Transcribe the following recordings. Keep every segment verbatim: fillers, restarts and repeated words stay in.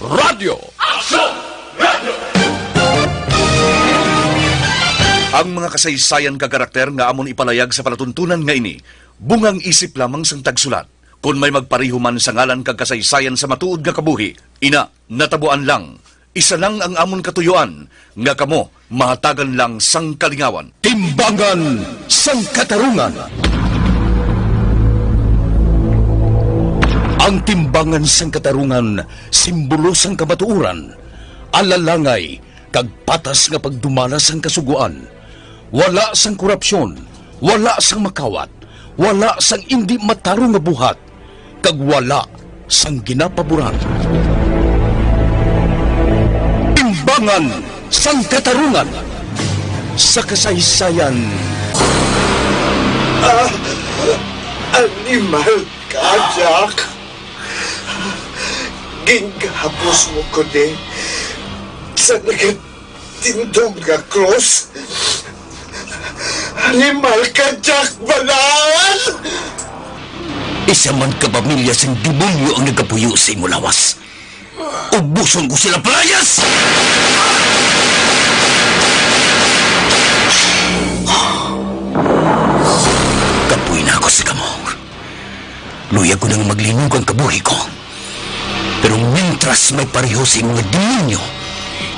Radyo. Aksyon! Radyo! Ang mga kasaysayan kag karakter nga amon ipalayag sa palatuntunan nga ini, bungang isip lamang sang tagsulat. Kon may magpareho man sa ngalan kag kasaysayan sa matuod nga kabuhi, ina, natabuan lang. Isa lang ang amon katuyuan, nga kamo mahatagan lang sang kalingawan. Timbangan sang Katarungan. Ang timbangan sang katarungan, simbolo sang kamatuoran, alalangay, kag patas nga pagdumala sang Kasugoan. Wala sang korupsyon, wala sang makawat, wala sang indi matarong nga buhat, kag wala sang ginapaboran. Timbangan sang Katarungan sa kasaysayan. Ah, animal ka, Jack. Ginhapos mo ko di sa nagad- tindog nga krus. Animal ka, Jack Balaan! Isa man ka pamilya sing demonyo ang nagapuyo sa imo lawas. Ubuson ko sila, palayas! Kapoy na ako sa kamo. Luyag ko nang maglinog ang kabuhi ko. Pero mintras may pareho sa mga demonyo,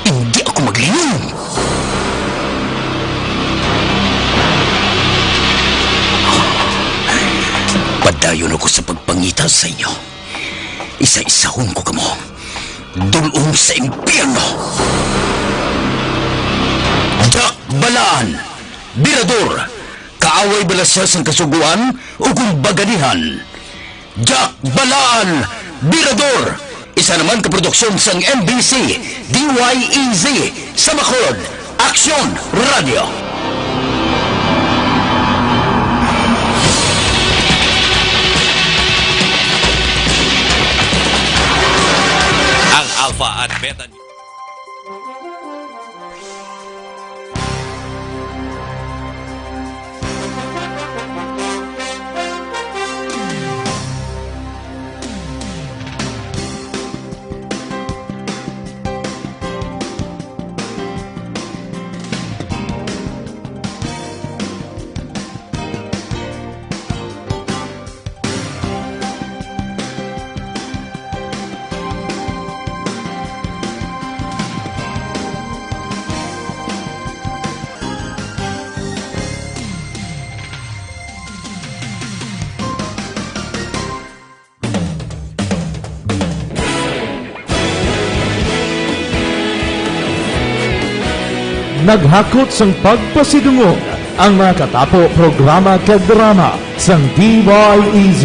hindi ako maglinog. Padayon ako sa pagpangita sa inyo. Isa-isahon ko kamo. Dul-ong sa impyerno. Jack Balaan, Birador, kaaway bala sia sang Kasugoan o kung baganihan? Jack Balaan, Birador, isa naman ka produksyon sang M B C, D Y E Z, sa Bacolod, Aksyon Radio. Ang Alpha at Beta Naghakot sang pagpasidungog ang mga katapo programa kag drama sang D Y E Z,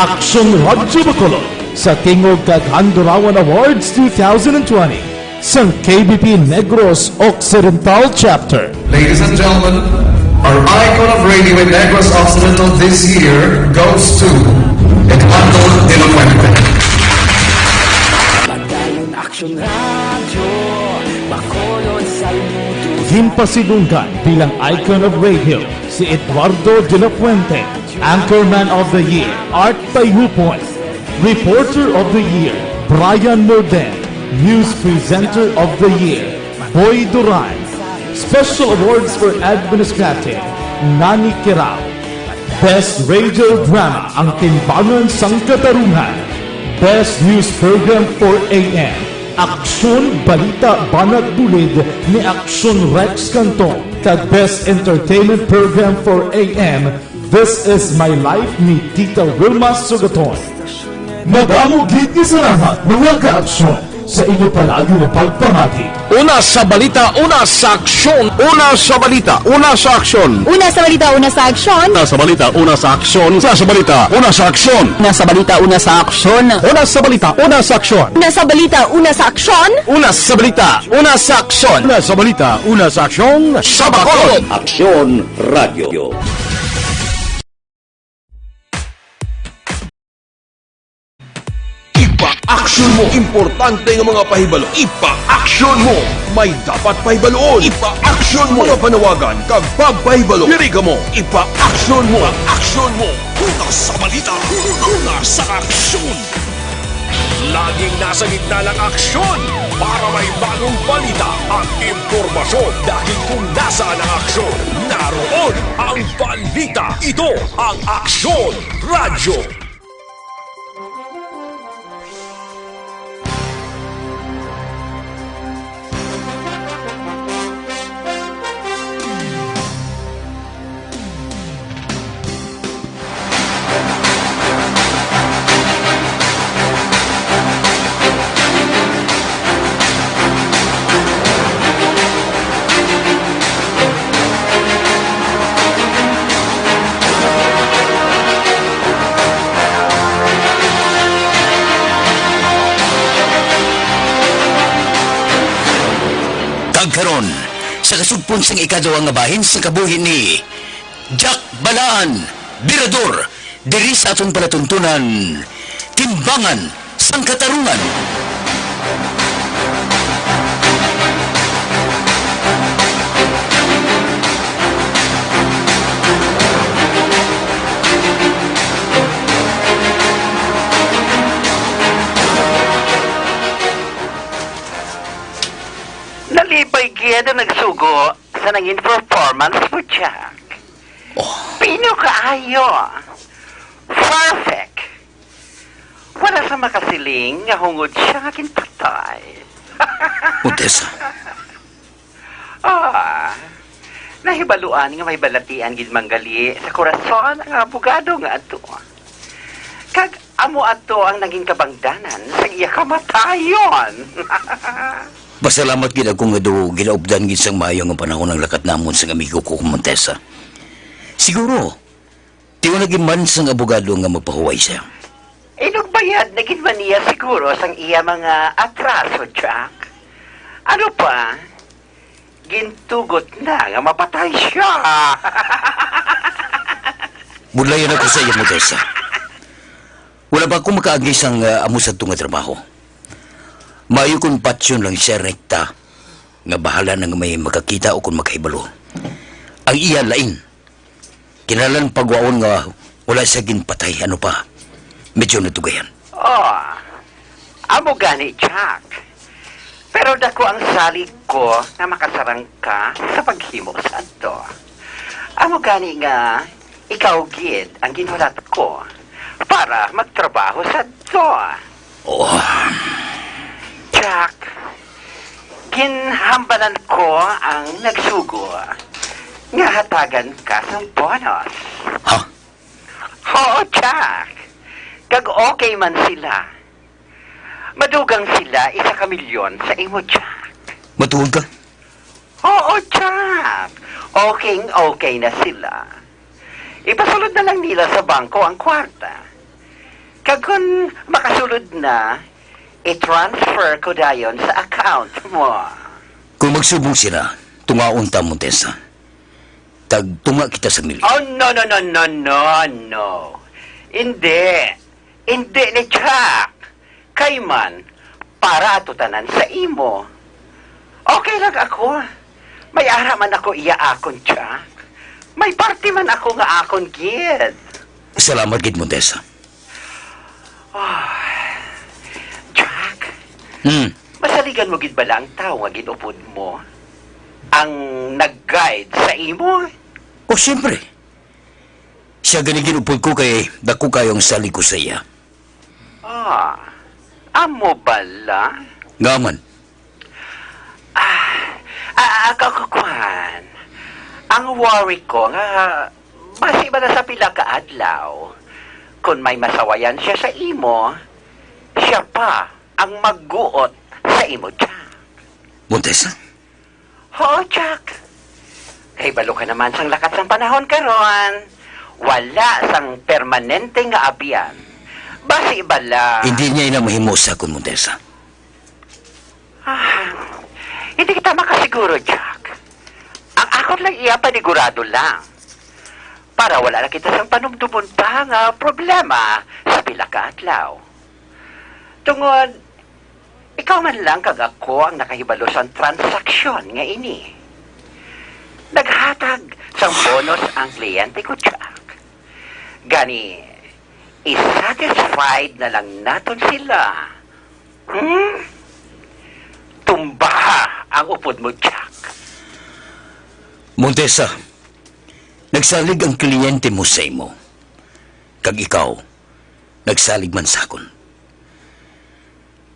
Aksyon Radyo Bacolod, sa Tingog kag Handurawan Awards two thousand and twenty sang K B P Negros Occidental Chapter. Ladies and gentlemen, our icon of radio in Negros Occidental this year goes to Eduardo de la Fuente. Padayon Aksyon Radyo, Bacolod, saludo. Ginpasidunggan bilang icon of radio si Eduardo de la Fuente, Anchorman of the Year, Art Payupon, Reporter of the Year, Brian Loden, News Presenter of the Year, Boy Duran. Special awards for Administrative, Nani Kirao. Best Radio Drama, Ang Timbangan sang Katarungan. Best News Program for A M, Aksyon Balita Banat Bulid ni Aksyon Rex Cantong. Kag Best Entertainment Program for A M, This Is My Life ni Tita Wilma Sugaton. Madamo gid nga salamat, mga ka-aksyon, sa inyo palagi nga pagpamati. Una sa balita, una sa aksyon. Una sa balita, una sa aksyon. Una sa balita, una sa aksyon. Una sa balita, una sa aksyon. Una sa balita, una sa aksyon. Una sa balita, una sa aksyon. Una sa balita, una sa aksyon. Una sa balita, una sa aksyon. Una sa balita, una sa aksyon. Una sa balita, una sa aksyon. Sa Bacolod. Aksyon Radio. Ipa-aksyon mo. Importante nga mga pahibalo. Ipa-aksyon mo. May dapat pahibaluon. Ipa-aksyon mo. Mga panawagan kag pagpahibalo. Diri kamo. Ipa-aksyon mo. Ipa-aksyon mo. Una sa balita. Una sa aksyon. Laging nasa gitna ng aksyon para may bagong balita at impormasyon. Dahil kung nasaan ang aksyon, naroon ang balita. Ito ang Aksyon Radyo. Kag karon, sa kasugpon sang ikaduha nga bahin sa kabuhi ni Jack Balaan, Birador, diri sa aton palatuntunan, Timbangan sang Katarungan. Nalipay gid ang nagsugo sa nangin performance mo, Jack. Oh. Pino kaayo. Perfect. Wala sa makasiling nga hungod siya nga ginpatay. Montesa. Ah, nahibaluan nga may balatian gid man gali sa korason ang abogado nga ato. Kag amo ato ang naging kabangdanan sa iya kamatayon. Pasalamat gid ako nga daw ginaupdan gid sang maayo nga panahon ang lakat namon sang amigo ko, Montesa. Siguro, tiwala gid man sang abogado nga magpahuway siya. Inugbayad na gid man niya siguro sang iya mga atraso, Jack. Ano pa? Gintugot na nga mapatay siya. Budlayan ako sa iya, Montesa. Wala ba ako makaagi sang, ah, amo sa tunga trabaho? Maayo kung patyon lang siya rekta, nga bahala na nga may makakita o kung makahibalo. Ang iya lain, kinahanglan pagwaon nga wala siya ginpatay, ano pa? Medyo natugayan. Oh, amo gani, Jack. Pero dako ang salig ko nga makasarang ka sa paghimo sa adto. Amo gani nga ikaw gid ang ginhulat ko para magtrabaho sa adto. Oh. Jack, ginhambanan ko ang nagsugo nga hatagan ka sang bonus. Ha? Oo, Jack. Kag okay man sila. Madugang sila isa ka milyon sa imo, Jack. Matuod ka? Oo, Jack. Okay, okay na sila. Ipasulod na lang nila sa bangko ang kwarta. Kag kon makasulod na, i-transfer ko dayon sa account mo. Kung magsubong sila, tungaon ta, Montesa. Tagtunga kita sa milyon. Oh, no, no, no, no, no, no. Hindi. Hindi ni Jack. Kay man, para ato tanan sa imo. Okay lang ako. May ara man ako iya akon, Jack. May parte man ako nga akon gid. Salamat gid, Montesa. Ah, Jack, Hmm. Masaligan mo gid bala ang tawo nga gin-upod mo? Ang nag-guide sa imo? Oh, siyempre. Siya gani gin-upod ko kay dako kayo ang salig ko sa iya. Ah, amo bala? Nga man. Ah, ah, ah, ka-, ka-, kuwan. Ang worry ko nga, basi bala sa pila ka adlaw, kung may masawayan siya sa imo, siya pa ang magguot sa imo, Jack. Montesa? Oo, Jack. Kahibalo ka naman sang lakat sang panahon karon. Wala sang permanente nga abyan. Basi bala. Hindi niya ina mahimo sa akon, Montesa. Ah, hindi kita makasiguro, Jack. Ang akon lang iya panigurado lang. Para wala na kita sang panumdumon pa nga problema sa pila ka adlaw. Tungod, ikaw man lang kag ako ang nakahibalo sang transaksyon nga ini. Naghatag sang bonus ang kliyente ko, Jack. Gani, i-satisfied na lang naton sila Hmm? Tumbaha ang upod mo, Jack. Montesa, nagsalig ang kliyente mo sa imo, kag ikaw nagsalig man sa akon.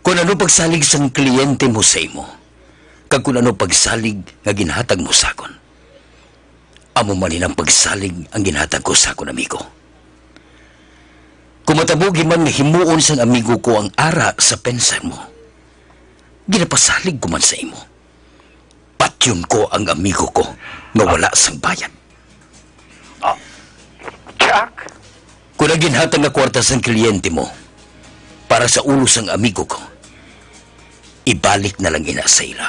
Kon ano pagsalig sang kliyente mo sa imo, kag kon ano pagsalig nga ginhatag mo sa akon, amo man ini ang pagsalig ang ginhatag ko sa akon amigo. Kung matabo gid man nga himuon sang amigo ko ang ara sa pensar mo, ginapasalig ko man sa imo. Patyon ko ang amigo ko nga wala sang bayad. Ah, Jack? Kon ang ginhatag nga kwarta sang kliyente mo para sa ulo sang amigo ko, ibalik na lang ina sa ila.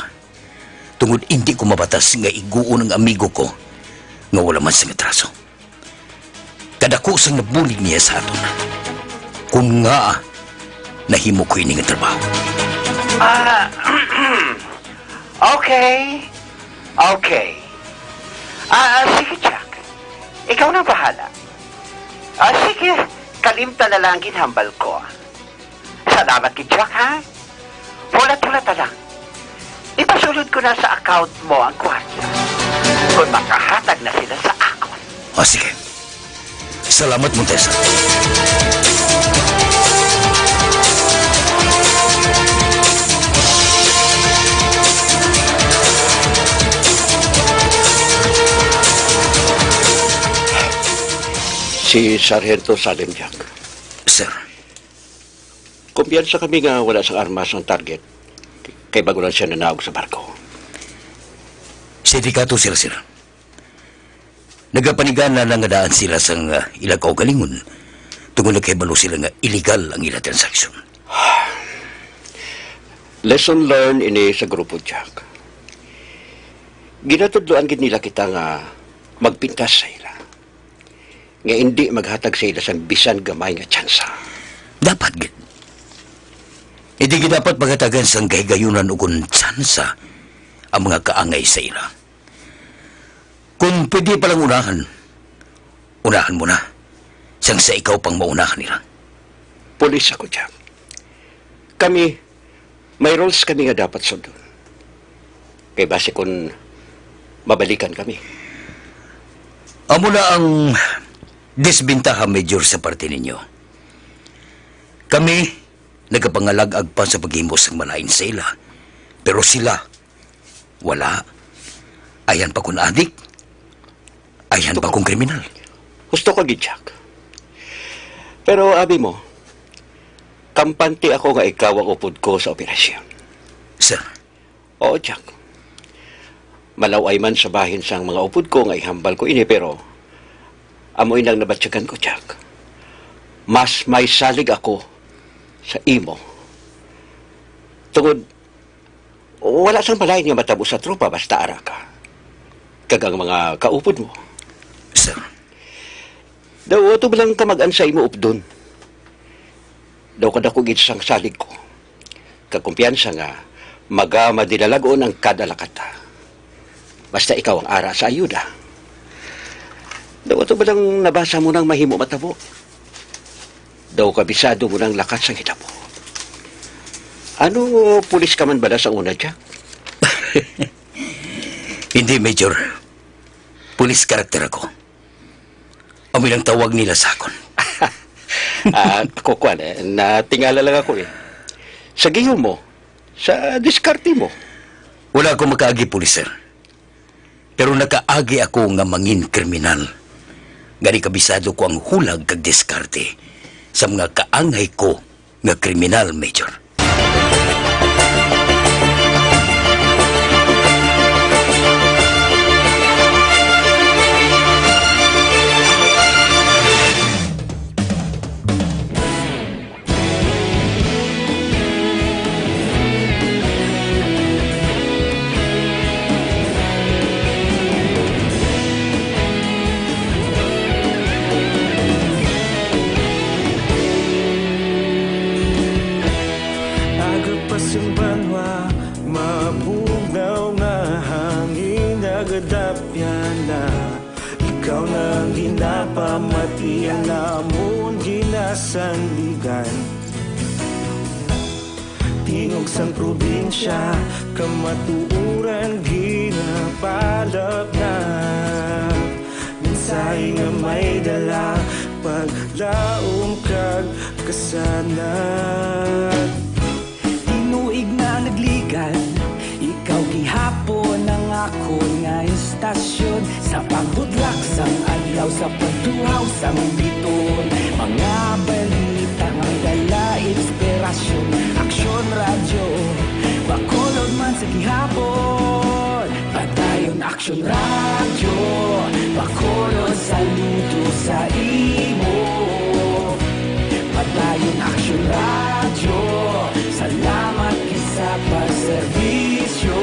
Tungod indi ko mabatas nga iguon ang amigo ko nga wala man sing atraso. Kadako sang nabulig niya sa aton. Kung nga nahimo ko ini nga trabaho. Ah, okay. Okay. Ah, ah, sige, Jack. Ikaw na bahala. Ah, sige, kalimta na lang ang ginhambal ko. Salamat gid, Jack, ha? Hulat-hulata lang. Ipasulod ko na sa account mo ang kwarta. Kung makahatag na sila sa akon. O, sige. Salamat, Montesa. Si Sargento Salem, Jack. Sir. Kumpiyansa kami nga wala sang armas ang target, kay bag-o lang sia nanaog sa barko. Sindikato sila, sir. Nagapanigana lang nga daan sila sang, ah, ila kaugalingon, tungod nagkahibalo sila nga illegal ang ila transaksyon. Lesson learned ini sa grupo, Jack. Ginatudloan gid nila kita nga magpintas sa ila, nga indi maghatag sa ila sang bisan gamay nga tsansa. Dapat gid. Hindi gid dapat paghatagan sang kahigayunan ukon tsansa ang mga kaangay sa ila. Kung pwede pa lang unahan, unahan mo na, sang sa ikaw pang maunahan nila. Pulis ako, Jack. Kami, may rules kami nga dapat sundon. Kay basi kun mabalikan kami. Amo na ang disbentaha, Major, sa parte ninyo. Kami, nagapangalag-ag pa sa paghimo sang malain sa ila, pero sila, wala. Ayhan pa kon adik, ayhan pa kon kriminal. Husto ka gid, Jack. Pero abi mo, kampante ako nga ikaw ang upod ko sa operasyon. Sir. Oo, Jack. Malaw-ay man sa bahin sang mga upod ko nga ihambal ko ini, pero amo inang nabatyagan ko, Jack. Mas may salig ako sa imo. Tungod, wala sang malain nga matabo sa tropa basta ara ka kag ang mga kaupod mo. Sir. Daw ato ba lang kamag-an sa imo updon? Daw kadako gid sang salig ko kag kumpiyansa nga maga madinalag-on ang kada lakata. Basta ikaw ang ara sa ayuda. Daw ato ba lang nabasa mo nang mahimo matabo? Daw kabisado mo nang lakat sang hitabo. Ano, pulis ka man bala sa una, Jack? Hindi, Major. Pulis karakter ako. Amo lang tawag nila sa akon. Ah, ako, kwan, eh, natingala lang ako, eh. Sa gihom mo, sa diskarte mo. Wala ako makaagi, pulis, sir. Pero nakaagi ako nga mangin kriminal. Gani kabisado ko ang hulag kag diskarte sa mga kaangay ko nga kriminal, Major. Agapas ang banwa, mabugnaw nga hangin, nagadapyan na. Ikaw na ang ginapamati, ang amon ginasandigan. Di Tingog sang probinsya, kamatuoran ginapalapnap. Mensahe nga may dala, paglaom kag kasanag. Tinuig na nagligad, ikaw gihapon ang akon nga istasyon. Sa pagbudlak sang adlaw, sa pagtuhaw sang bituon, mga balita nga may dala inspirasyon. Aksyon Radyo, Bacolod man sa gihapon. Padayon Aksyon Radyo, Bacolod, saludo sa imo. Padayon Aksyon Radyo, salamat gid sa pagserbisyo.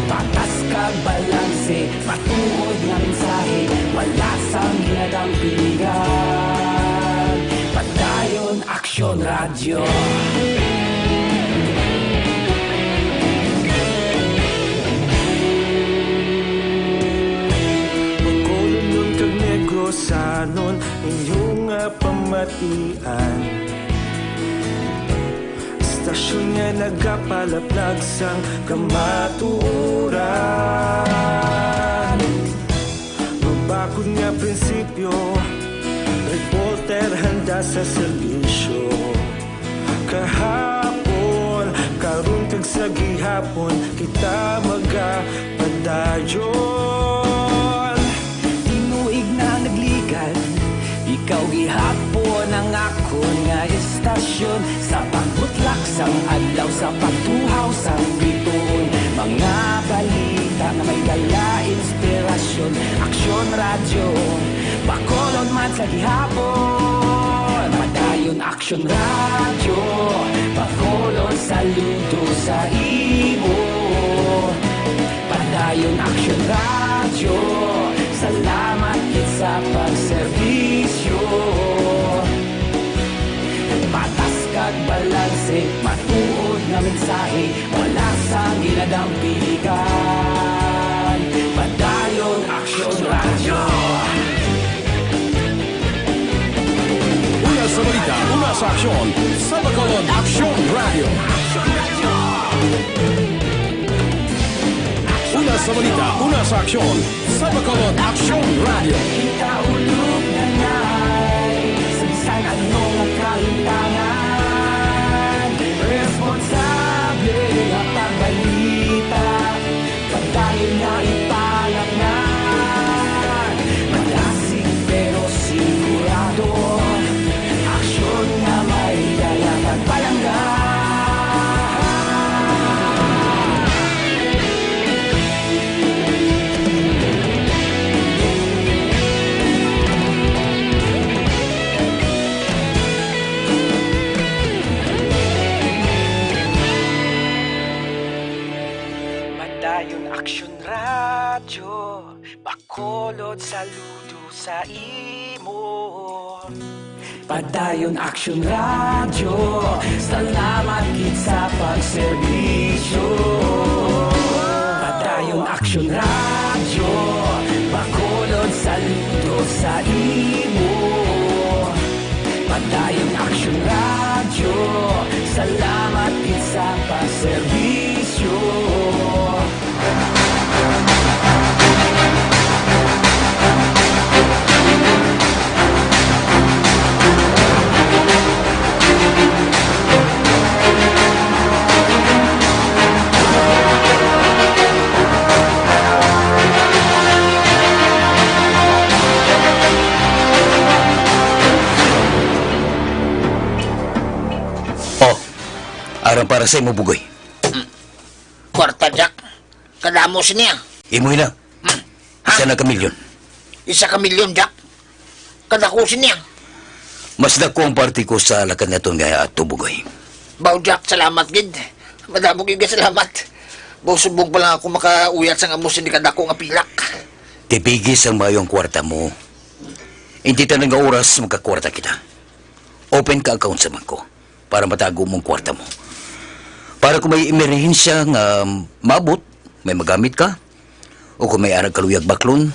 Patas kag balanse, matuod nga mensahe, wala sang ginadampingan. Padayon Aksyon Radyo. Bacolodnon kag Negrosanon, inyo nga pamatian. Istasyon nga nagapalaplag sang kamatuoran. Mabakod nga prinsipyo, reporter handa sa serbisyo. Kahapon, karon kag sa gihapon, kita magapadayon. Tinuig na nagligad, ikaw gihapon ang akon nga istasyon. Sa pagbutlak sang adlaw, sa pagtuhaw sang bituon, mga balita nga may dala inspirasyon. Aksyon Radyo, Bacolod man sa gihapon. Padayon Aksyon Radyo, Bacolod, saludo sa imo. Padayon Aksyon Radyo, salamat gid sa pagserbisyo. Patas kag balanse, matuod nga mensahe, wala sang ginadampingan. Padayon Aksyon Radyo. Una sa balita, una sa aksyon, sa Bacolod Aksyon Radyo. Una sa balita, una sa aksyon, sa Bacolod Aksyon Radyo. Kita ulog na ngay, sa bisan ano nga kalimtangan, responsable nga pagbalita. Padayon nga ipalapngan, malasig pero sigurado. Aksyon nga may dala kag palangga. Padayon Aksyon Radyo, Bacolod, saludo sa imo. Padayon Aksyon Radyo, salamat gid sa pagserbisyo. Padayon Aksyon Radyo, Bacolod, saludo sa imo. Padayon Aksyon Radyo, salamat gid sa pagserbisyo. Oh, aram para sa imo, Bugoy. Kwarta, Jack. Kadamo sini, ah. Imo ina. Hmm. Ha? Isa na ka milyon. Isa ka milyon, Jack. Kadako sini, ah. Mas dako ang parte ko sa lakad naton nga ato, Bugoy. Baw, Jack, salamat gid. Madamo gid nga salamat. Baw, subong pa lang ako makauyat sang amo sini kadako nga pilak. Tipigi sang maayo ang kwarta mo. Inti tanan nga oras magkakwarta kita. Open ka account sa bangko para matago mo ang kwarta mo. Para kung may emerhensya nga maabot, may magamit ka. O kung may ara ka luyag baklon,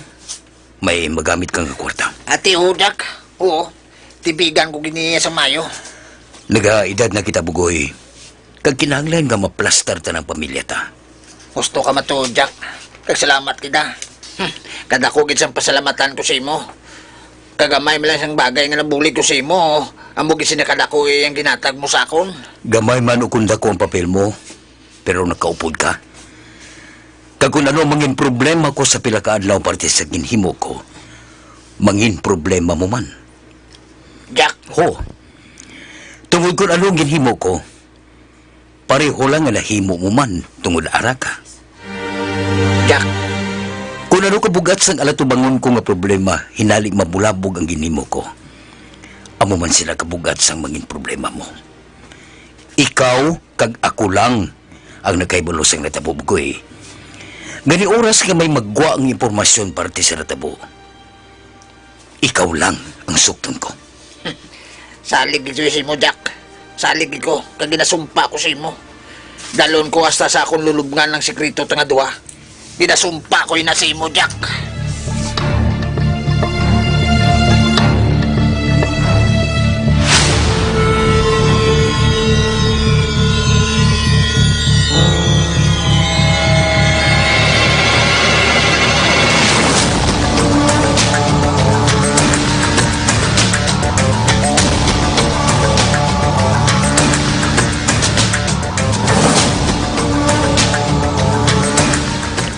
may magamit ka nga kwarta. Ati, hudak. Oo. Tipigan ko gini sa maayo. Nagaedad na kita, Bugoy. Kag kinahanglan nga maplastar ta ng pamilya ta. Husto ka matuod, Jack. Kag salamat kita. Hmm, kadako gid sang pasalamatan ko sa imo. Kagamay man lang sang bagay nga nabulig ko sa imo, amo gid sini kadako iyang ginhatag mo sa akon. Gamay man o kung dako ang papel mo, pero nakaupod ka. Kag kung ano ang mangin problema ko sa pila ka adlaw parte sa ginhimo ko, mangin problema mo man. Jack. Ho. Tungod kung ano ang ginhimo ko, pareho lang nga nahimo mo man tungod ara ka. Jack. Kung ano ka bugat sang alatubangon ko nga problema, hinali mabulabog ang ginhimo ko. Amo man sila kabugat sang mangin problema mo. Ikaw kag ako lang ang nakahibalo sang natabo, Bugoy. Gani oras nga may magwa ang impormasyon parte sa natabo, ikaw lang ang sukton ko. Salig gid ko sa imo, Jack. Salig gid ko, kag ginasumpa ko sa imo. Dalon ko hasta sa akon lulubngan ang sikreto ta nga duha. Ginasumpa ko ina sa imo, Jack.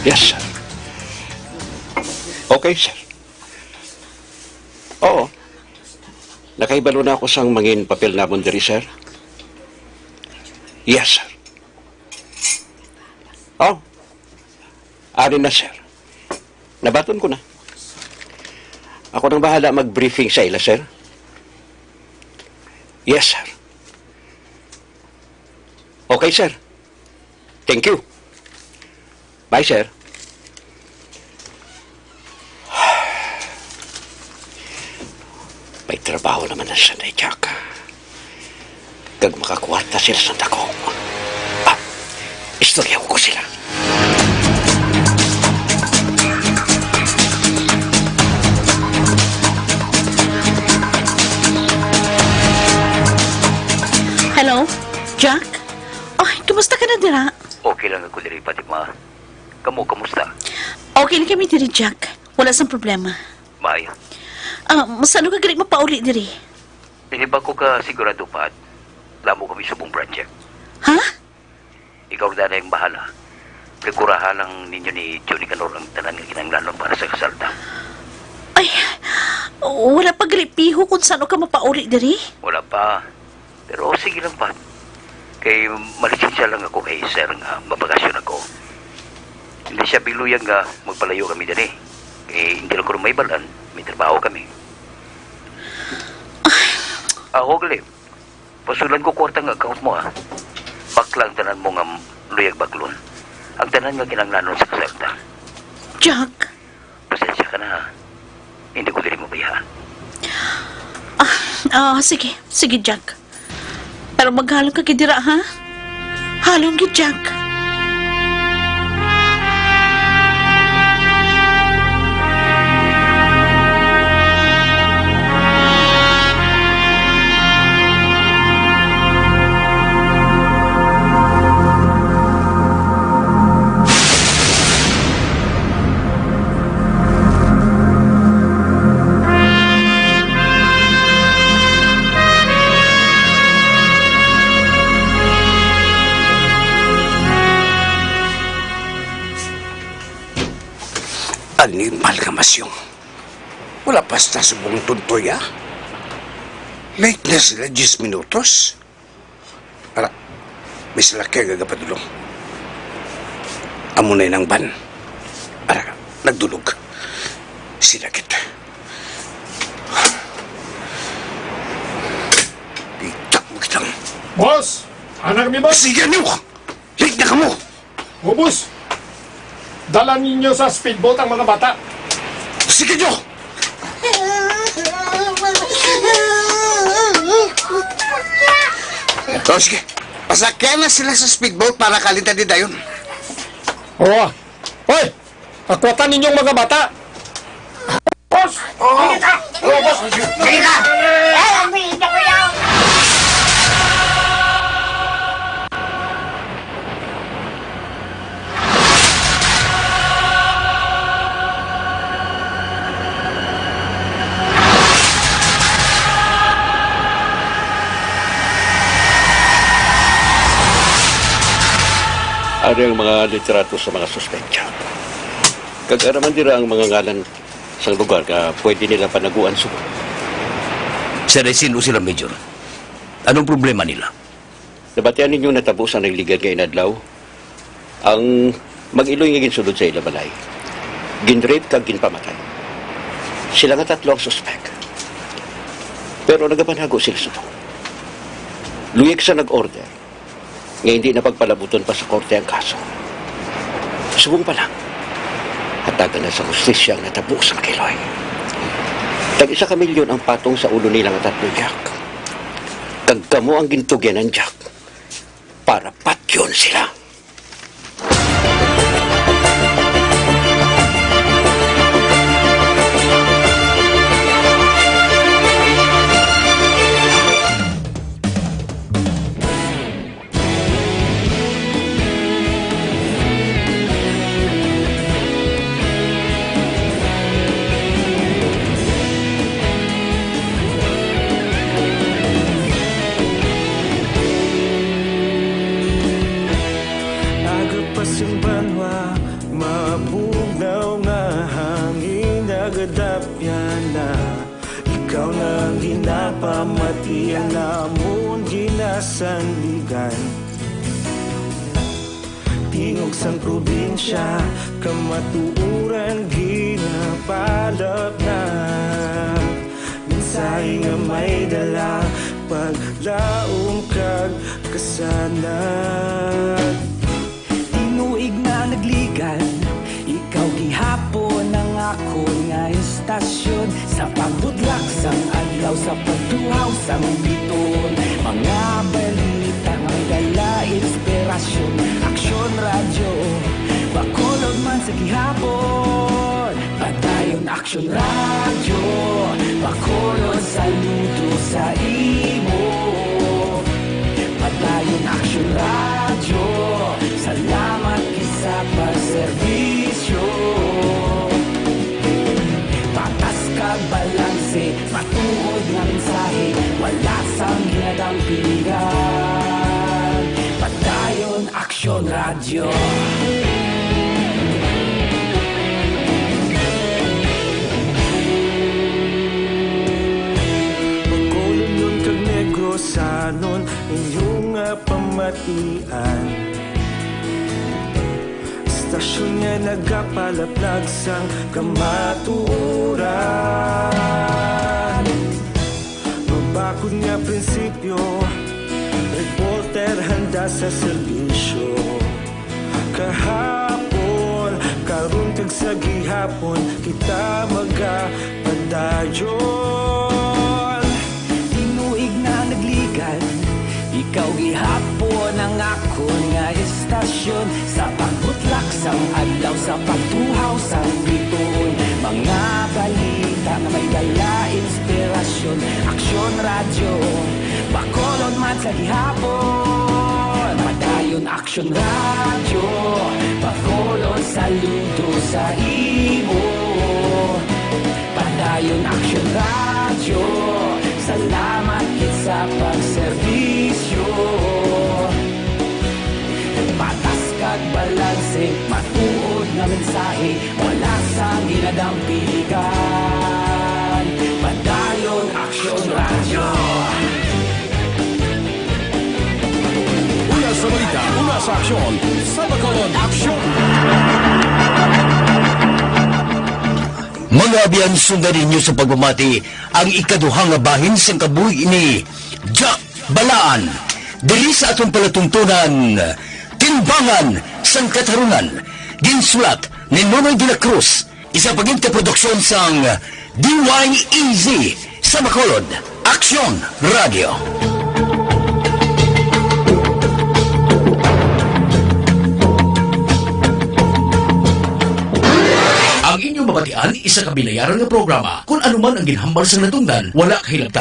Yes, sir. Okay, sir. Oo. Nakahibalo na ako sang mangin papel namon diri, sir. Yes, sir. Oh, ari na, sir. Nabaton ko na. Ako nang bahala mag-briefing sa ila, sir. Yes, sir. Okay, sir. Thank you. Bye, sir. May trabaho naman na siya ni Jack. Kag makakwarta sila sa dako. Ah, istorya ko sila. Hello, Jack? Oh, kumusta ka na dira? Okay lang ako diri, Fatima. Kamo, kamusta? Okay na kami diri, Jack. Wala sang problema. Maayo. Ah, masano ka gali mapauli diri? Hindi pa ko ka sigurado, Pat. Damo kami subong project. Ha? Ikaw na ang bahala. Prikurahan lang ninyo ni Johnny Canor ang tanan nga kinahanglanon para sa kasal ta. Ay, wala pa gali piho kung sano ka mapauli diri? Wala pa. Pero sige lang, Pat. Kay malisensya lang ako kay Sir nga mabakasyon ako. Hindi siya biluyan nga magpalayo kami diri. Kay hindi lang ko maibalan, may trabaho kami. Ako, gali. Pasulan ko kwarta nga account mo, ha. Bakla ang tanan mo nga luyag baklon. Ang tanan nga kinahanglanon sa kasal ta. Jack. Pasensya ka na, ha. Hindi ko diri mabayaan. Ah, ah, sige. Sige, Jack. Pero maghalong ka gid dira, ha? Halong gid, Jack. Animal ka, Masyong. Wala pa sila subong tuntoy, ah. Late na sila diyes minutos. Ara, may salakyan nga gapadulong. Amo na yun ang van. Ara, nagdulog. Sinakit. Itak mo kitang. Boss! Anak mi, boss! Sige, ano? Late na kamo! O, boss! Dala ninyo sa speedboat ang mga bata. Sige, Jo! O, sige. Pasakyan na sila sa speedboat para kalinta di dayon. Oo. Hoy! Akwatan ninyong mga bata! Boss! Dili ka! Oo, boss! Dili ka! Eh, ang bilis na ko yan! Ari ang mga litrato sa mga suspek, Jack. Kag ara man dira ang mga ngalan sang lugar nga pwede nila panaguan subong. Sir, ay sino sila, Major? Anong problema nila? Nabatian ninyo natabo sa nagligad nga inadlaw? Ang mag-iloy nga ginsulod sa ila balay, ginrape kag ginpamatay. Sila nga tatlo ang suspek. Pero nagapanago sila subong. Luyag sa nag-order nga hindi na pagpalabuton pa sa korte ang kaso. Subong pa lang, hatagan na sa hustisya ang natabo sa mag-iloy. Tag isa ka milyon ang patong sa ulo nila nga tatlo, Jack. Kag kamo ang gintugyanan, Jack, para patyon sila. Aga pa sing banwa, mabugnaw nga hangin nagadapyan na. Ikaw na ang ginapamatian namon ginasandigan. Tingog sang probinsya, kamatuoran ginapalapnag. Mensahe nga may dala, paglaom kag kasanag. Tinuig na nagligan, ikaw gihapon ang akon nga istasyon. Sa pagbutlak sang adlaw, sa pagtuhaw sang bituon, mga balita nga may dala inspirasyon. Aksyon Radyo, Bacolod man sa gihapon. Padayon Aksyon Radyo, Bacolod, saludo sa imo. Padayon Aksyon Radyo, salamat gid sa pagserbisyo. Patas kag balanse, matuod nga mensahe, wala sang ginadampingan. Padayon Aksyon Radyo. Bacolodnon kag Negrosanon, inyo nga pamatian. Istasyon nga nagapalaplag sang kamatuoran. Mabakod nga prinsipyo, reporter handa sa serbisyo. Kahapon, karon kag sa gihapon, kita magapadayon. Tinuig na nagligan, ikaw gihapon ang akon nga istasyon. Sa pagbutlak sang adlaw, sa pagtuhaw sang bituon, mga balita nga may dala inspirasyon. Aksyon Radyo, Bacolod man sa gihapon. Padayon Aksyon Radyo, Bacolod, saludo sa imo. Padayon Aksyon Radyo, salamat gid sa pagserbisyo. Patas kag balanse, matuod nga mensahe, wala sang ginadampingan. Padayon Aksyon Radyo. Una sa balita, una sa aksyon, sa Bacolod Aksyon. Mga abyan, sundan ninyo sa pagpamati ang ikaduha nga bahin sang kabuhi ni Jack Balaan. Diri sa aton palatuntunan, Timbangan sang Katarunan, ginsulat ni Nonoy de la Cruz, isa pa gid ka produksyon sang D Y E Z sa Bacolod, Aksyon Radio. Ang inyong mabatian, isa ka binayaran nga programa. Kung ano man ang ginhambal sang natungdan, wala kahilabtan.